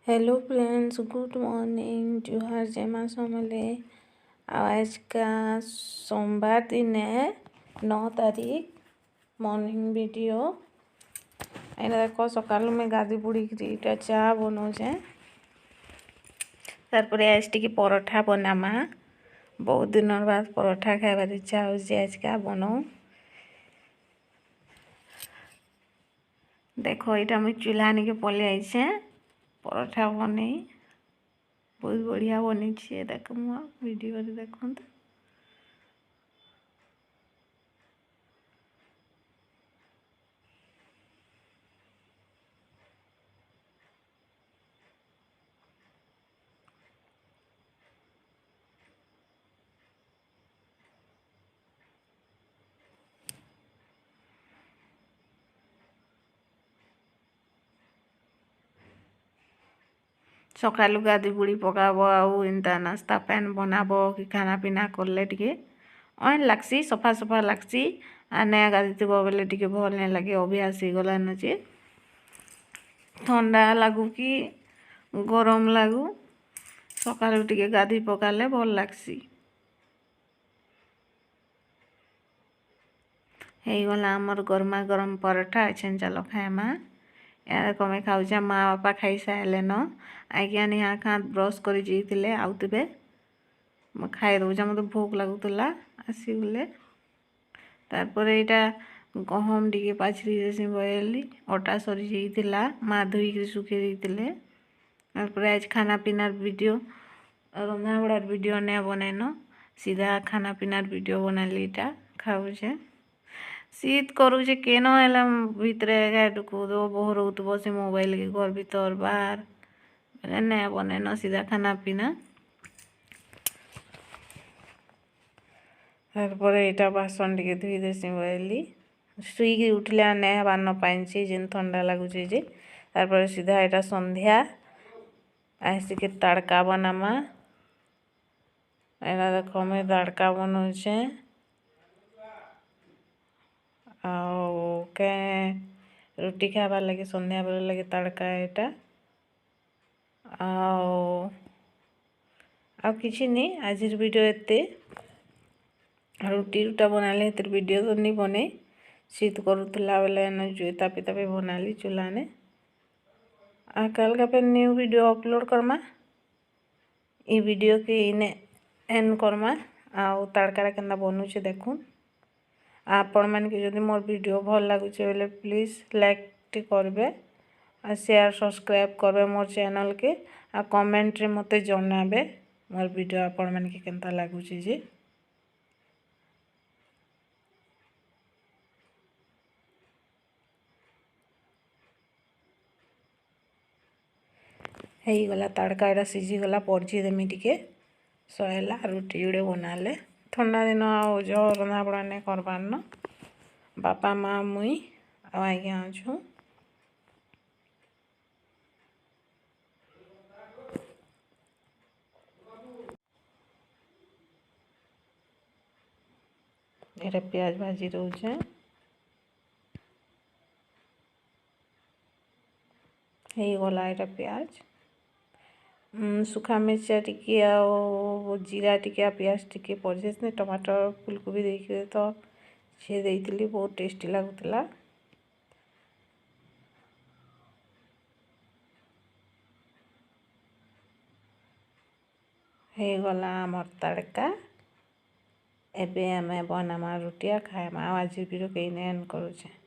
Hello friends, good morning, जुहार, जय माँ समले। आज का सोमवार दिन है 9 तारीख मॉर्निंग वीडियो। एना देखो सकाल में गाधी बुढ़ी इटा चा बनाऊे, तारपरे आज टिके परोठा बनामा। बहुत दिन बाद परोठा खाइबार इच्छा होचे, आज का बनाऊ। देखो यहाँ मुझे चूल्हा निके पलि आईचे परोठा बने, बहुत बढ़िया बनी देख भिडियो देखूँ। सकालु गाधी बुढ़ी पकाब आउ एन्ता नास्ता पैन बनाब कि खाना पीना करले टिके अन लागसी, सफा सफा लागसी। आ नया गाधी बेले टिके भल नहीं लगे, अभ्यास हो गलान जे ठंडा लागू कि गरम लागू, सकालु टिके गाधी पकाले भल लागसी। ହେଇଗଲା ଆମର ଗରମା ଗରମ ପରଠା। ଏଛେନ୍ ଚାଲ ଖାଏମା। यार कमे खाऊचा, माँ बापा खाई सारे न आज्ञा निहा खा ब्रश कर जाइए आउे खाई दौचा, मत भोक लगुला आसीगले। तारपर यहाँ गहम टिके पाछरी देसी बयली, अटा सरी जाइला, माँ धोई सुखे देते। तारपर आज खाना पीनार वीडियो, रंधा बड़ार वीडियो नहीं बनाइन, सीधा खाना पीनार वीडियो बनाली। इटा खाऊचे, शीत करुचे केन हेला भितरे ढुकुदो बहरउथबो से मोबाइल के घर भीतर बाहर बेले नै बनेन सीधा खाना पीना। तारपरे एटा बासन टिके धुई देसी बयली, शुइकी उठले नै हेबार न पाइनछि जेन ठंडा लागुचे जे। तारपरे सीधा एटा सन्ध्या आसिके तड़का बनामा। एना देखो मैं तड़का बनाउछे आउ के रुटी खाबार लगे सन्ध्या बेल लगे तड़का एटा। आउ आउ किछि नी आजिर वीडियो एते रुटी रुटा बनाले हेतिर वीडियो तो नी बने, शीत करुतला बेले न जुए तापी तापी बनाली चूल्हा ने। आ कल का फिर न्यू वीडियो अपलोड करमा, ई वीडियो के इने एंड करमा। आउ तड़का केन्दा बनुचे देखून। आपण मान के जदि मोर वीडियो भल लागुचे बोले प्लीज लाइक टी करबे आ शेयर सब्सक्राइब करबे मोर चैनल के, आ कमेंट रे मते जनाबे मोर वीडियो आपण मान के केनता लागुचे जे। हेगला तड़का एटा सिझी गला, परजी देमी टिके सहेला रुटी जुड़े बनाले। ठंडा दिन आउ जो रंधा बड़ा नहीं करबार न, बापा माँ मुई आउ आज्ञा अछु। एटा प्याज भाजी दौचे, ହେଇଗଲା ଏଇଟା ପିଆଜ, ସୁଖା ମିର୍ଚା ଟିକେ ଆଉ ଜିରା ଟିକେ ଆଉ ପିଆଜ ଟିକେ ପଡ଼ିଯାଇଥିଲେ, ଟମାଟର ଫୁଲକୋବି ଦେଇକି ତ ସିଏ ଦେଇଥିଲି, ବହୁତ ଟେଷ୍ଟି ଲାଗୁଥିଲା। ହେଇଗଲା ଆମର ତଡ଼କା। ଏବେ ଆମେ ବନାମା ରୁଟିଆ ଖାଏମା। ଆଉ ଆଜି ଭିଡ଼ିଓ କେହି ଏଣ୍ଡ କରୁଛେ।